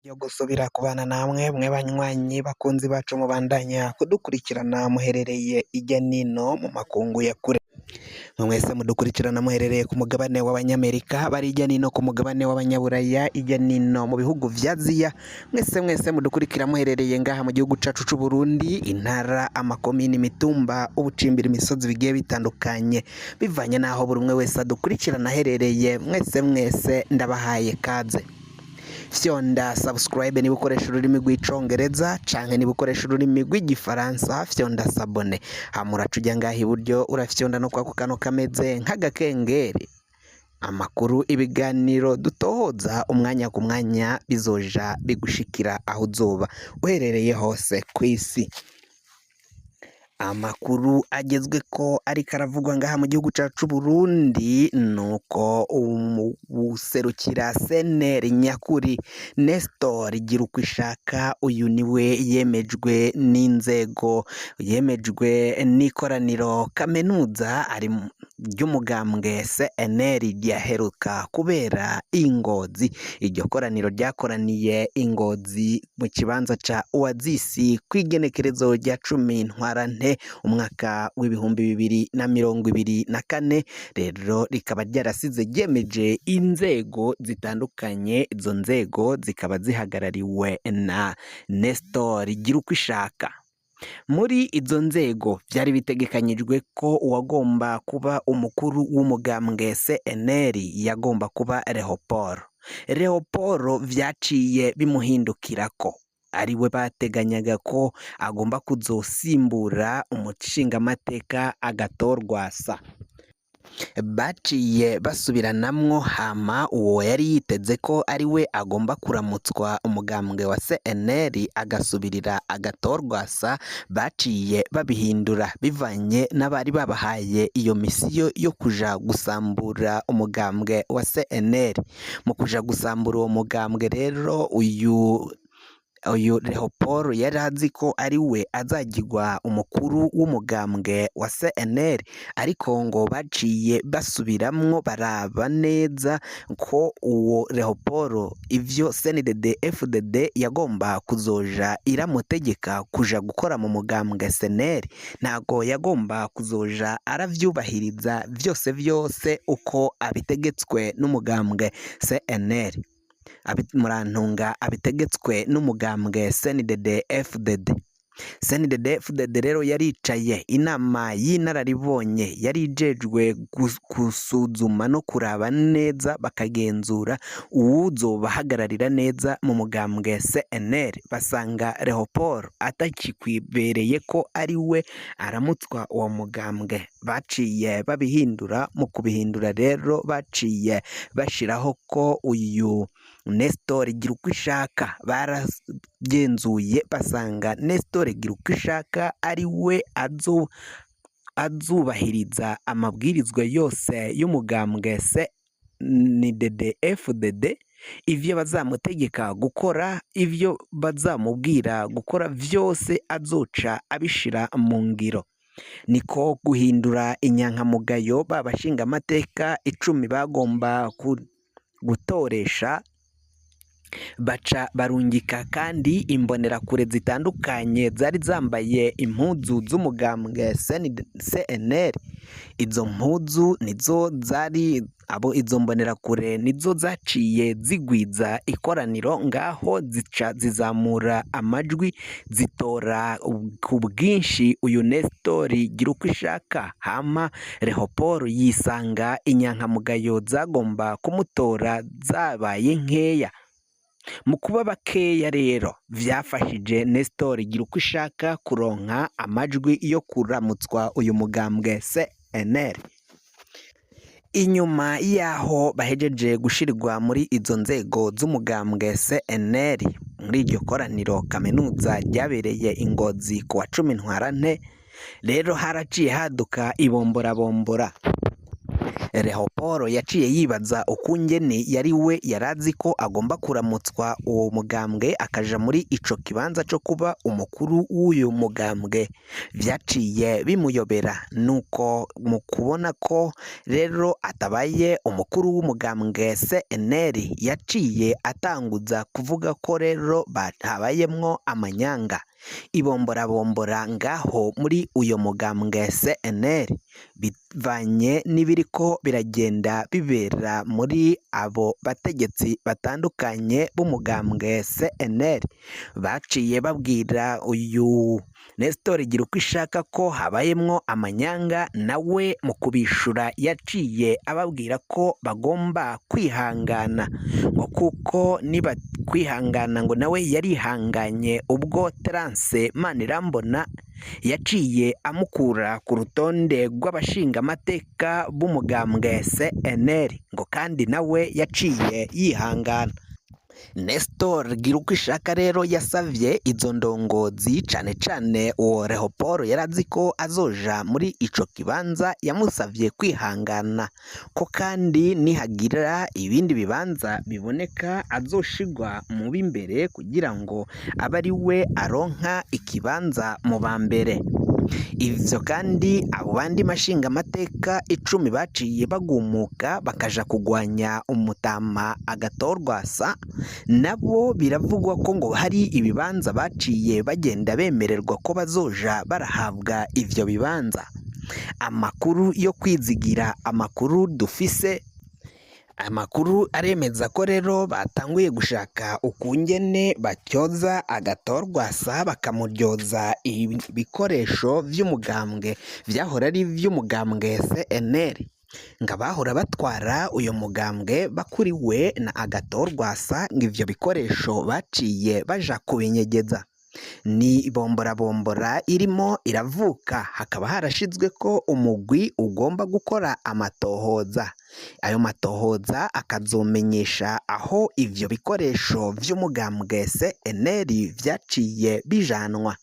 Yo gusubira kubana namwe mwe banywanyi bakunzi bacu mubandanya kudukurikirana muherereye irya nino mu makungu ya kure. Mwese mudukurikirana muherereye ku mugabane w'Abanyamerika, bari irya nino ku mugabane w'Abanyaburaya, irya nino mu bihugu vya Aziya, mwese mwese mudukurikira muherereye ngaha mu gihugu cacu c'u Burundi, intara, amakomini, imitumba, ubucimbira, imisozi bigiye bitandukanye, bivanye n'aho buri umwe wese adukurikirana aherereye, mwese mwese ndabahaye kaze. Fyonda subscribe niba ukoresha ururimi rw'icongereza canke niba ukoresha ururimi rw'igifaransa, fyonda s'abonner. Hama uraca uja ngaha iburyo, urafyonda no kwako kantu kameze nk'agakengeri. Amakuru, ibiganiro dutohoza umwanya ku mwanya bizoja bigushikira aho uzoba uherereye hose kw'isi. Amakuru agezweko ariko aravugwa ngaha mu gihugu cacu Burundi nuko uwuserukira CNL nyakuri Nestor Girukwishaka, uyu niwe yemejwe n'inzego, yemejwe n'ikoraniro kaminuza ari ry'umugambwe CNL ryaheruka kubera i Ngozi. Iryo koraniro ryakoraniye i Ngozi mu kibanza ca Oasis kw'igenekerezo rya 10 Ntwarante umwaka w'2024, rero rikaba ryarasize ryemeje inzego zitandukanye, izo nzego zikaba zihagarariwe na Nestor Girukwishaka. Muri izo nzego vyari bitegekanyijwe ko uwagomba kuba umukuru w'umugambwe CNL yagomba kuba Leopold. Leopold vyaciye bimuhindukirako, ariwe bateganyaga ko agomba kuzosimbura umushingamateka agatorwasa. Baciye basubiranamwo, hama uwo yari yiteze ko ariwe agomba kuramutswa umugambwe wa CNL agasubirira agatorwasa, baciye babihindura bivanye n'abari babahaye iyo misiyo yo kuja gusambura umugambwe wa CNL. Mu kuja gusambura uwo mugambwe rero, uyu Leopold yari azi ko ari we azagirwa umukuru w'umugambwe wa CNL, ariko ngo baciye basubiramwo baraba neza ko uwo Leopold ivyo CNDD FDD yagomba kuzoja iramutegeka kuja gukora mu mugambwe CNL, ntago yagomba kuzoja aravyubahiriza vyose vyose uko abitegetswe n'umugambwe CNL. Murantunga, abitegetswe n'umugambwe CNDD FDD. CNDD FDD rero yaricaye inama y'inararibonye yari ijejwe gusuzuma no kuraba neza, bakagenzura uwuzobahagararira neza mu mugambwe CNL, basanga Leopold atakikwibereye ko ari we aramutswa uwo mugambwe. Baciye babihindura. Mu kubihindura rero, baciye bashiraho ko uyu Nestor Girukwishaka, baragenzuye basanga Nestor Girukwishaka ari we azubahiriza amabwirizwa yose y'umugambwe CNDD FDD, ivyo bazamutegeka gukora, ivyo bazamubwira gukora vyose azoca abishira mu ngiro. Niko guhindura inyankamugayo ba bashingamateka 10 bagomba gutoresha, baca barungika kandi imbonerakure zitandukanye zari zambaye impuzu z'umugambwe CNL. Izo mpuzu nizo zari abo, izo mbonerakure nizo zaciye zigwiza ikoraniro ngaho, zica zizamura amajwi, zitora ku bwinshi uyu Nestor Girukwishaka. Hama Leopold yisanga inyankamugayo zagomba kumutora zabaye nkeya. Mu kuba bakeya rero, vyafashije Nestor Girukwishaka kuronka amajwi yo kuramutswa uyu mugambwe CNL. Inyuma yaho bahejeje gushirwa muri izo nzego z'umugambwe CNL muri iryo koraniro kaminuza ryabereye i Ngozi ku wa 10 Ntwarante, rero haraciye haduka ibomborabombora. Leopold Leopold yaciye yibaza ukungene yari we yarazi ko agomba kuramutswa uwo mugambwe akaja muri ico kibanza co kuba umukuru w'uyu mugambwe, vyaciye bimuyobera. Nuko mu kubona ko rero atabaye umukuru w'umugambwe CNL, yaciye atanguza kuvuga ko rero habayemwo amanyanga, ibomborabombora ngaho muri uyo mugambwe CNL, bivanye n'ibiriko biragenda bibera muri abo bategetsi batandukanye b'umugambwe CNL. Baciye babwira uyu Nestor Girukwishaka ko habayemwo amanyanga, nawe mu kubishura yaciye ababwira ko bagomba kwihangana, ngo kuko niba kwihangana ngo nawe yarihanganye ubwo Terence Manirambona yaciye amukura ku rutonde rw'abashingamateka b'umugambwe CNL, ngo kandi nawe yaciye yihangana. Nestor Girukwishaka rero yasavye izo ndongozi, cane cane uwo Leopold yarazi ko azoja muri ico kibanza, yamusavye kwihangana ko kandi nihagira ibindi bibanza biboneka azoshigwa mu b'imbere kugira ngo abe ari we aronka ikibanza mu ba mbere. Ivyo kandi abo bandi mashingamateka 10 baciye bagumuka bakaja kugwanya umutama Agathon-Rwasa, nabo biravugwa ko ngo hari ibibanza baciye bagenda bemererwa ko bazoja barahabwa ivyo bibanza. Amakuru yo kwizigira, amakuru dufise, amakuru aremeza ko rero batanguye gushaka ukungene batyoza Agathon-Rwasa, bakamuryoza ibikoresho vy'umugambwe vyahora ari ivy'umugambwe CNL, ngo abahora batwara uyu mugambwe bakuriwe na Agathon-Rwasa, ngo ivyo bikoresho baciye baja kubinyegeza. Ni bomborabombora irimo iravuka, hakaba harashizwe ko umugwi ugomba gukora amatohoza, ayo matohoza akazomenyesha aho ivyo bikoresho vy'umugambwe CNL vyaciye bijanwa.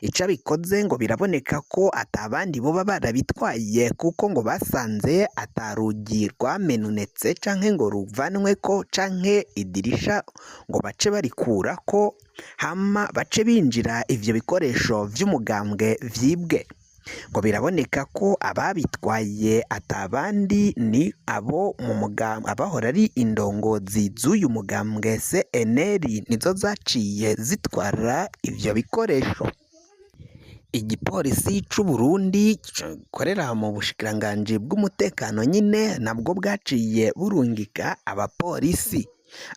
Ico abikoze ngo biraboneka ko atabandi boba barabitwaye, kuko ngo basanze ata rugi rwamenunetse canke ngo ruvanweko canke idirisha ngo bace barikurako, hama bace binjira ivyo bikoresho vy'umugambwe vyibwe. Ngo biraboneka ko ababitwaye atabandi ni abo mu mugambwe, abahora ari indongozi z'uyu mugambwe CNL, nizo zaciye zitwara ivyo bikoresho. Igipolisi c'u Burundi gikorera mu bushikiranganji bw'umutekano nyine, nabwo bwaciye burungika abapolisi.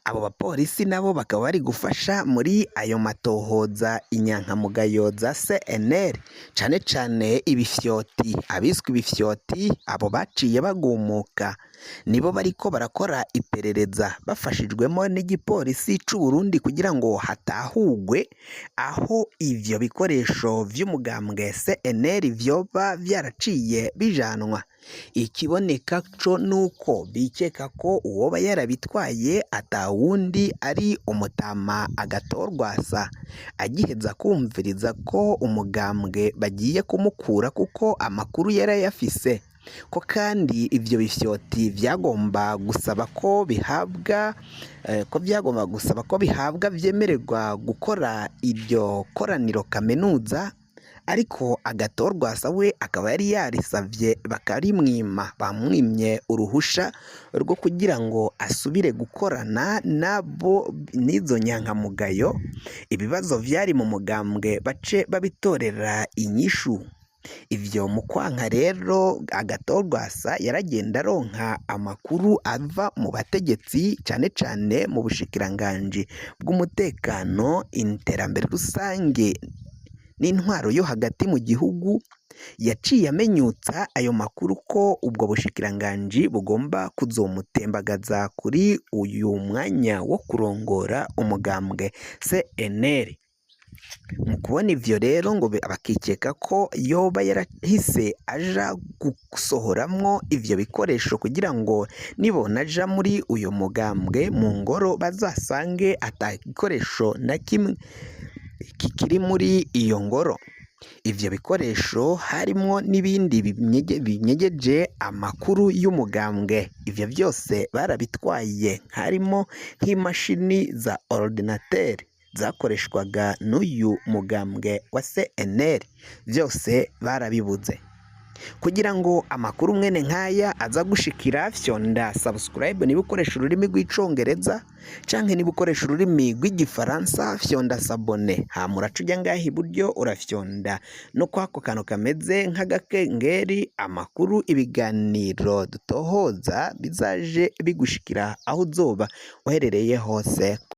Abo bapolisi nabo bakaba bari gufasha muri ayo matohoza inyankamugayo za CNL, cane cane ibifyoti, abiswe ibifyoti, abo baciye bagumuka nibo bariko barakora iperereza bafashijwemo n'igipolisi c'u Burundi kugira ngo hatahugwe aho ivyo bikoresho vy'umugambwe CNL vyoba vyaraciye bijanwa. Ikiboneka co nuko bikeka ko uwoba yarabitwaye atawundi ari umutama Agathon-Rwasa, agiheza kumviriza ko umugambwe bagiye kumukura kuko amakuru yarayafise, ko kandi ivyo bifyoti vyagomba gusaba ko bihabwa ko vyagomba gusaba ko bihabwa vyemererwa gukora iryo koraniro kaminuza, ariko Agathon-Rwasa we akaba yari yarisavye bakarimwima, bamwimye uruhusha rwo kugira ngo asubire gukorana nabo n'izo nyankamugayo, ibibazo vyari mu mugambwe bace babitorera inyishu. Ivyo mu kwanka rero Agathon-Rwasa yaragenda aronka amakuru ava mu bategetsi, cane cane mu bushikiranganji bw'umutekano, iterambere rusange n'intwaro yo hagati mu gihugu, yaciye amenyutsa ayo makuru ko ubwo bushikiranganji bugomba kuzomutembagaza kuri uyu mwanya wo kurongora umugambwe CNL. Mu kubona ivyo rero ngo bakikeka ko yoba yarahise aja gusohoramwo ivyo bikoresho kugira ngo nibonaja muri uyu mugambwe mu ngoro bazasange ata gikoresho na kimwe kikiri muri iyo ngoro. Ivyo bikoresho harimwo n'ibindi binyegeje amakuru y'umugambwe, ivyo vyose barabitwaye, harimo nk'imashini za ordinateur zakoreshwaga n'uyu mugambwe wa CNL, vyose barabibuze. Kugira ngo amakuru mwene nk'aya aza gushikira, fyonda subscribe niba ukoresha ururimi rw'Icongereza, canke niba ukoresha ururimi rw'Igifaransa fyonda s'abonner. Hama uraca uja ngaha iburyo, urafyonda no kwako kantu kameze nk'agakengeri, amakuru, ibiganiro dutohoza bizaje bigushikira aho uzoba uherereye hose.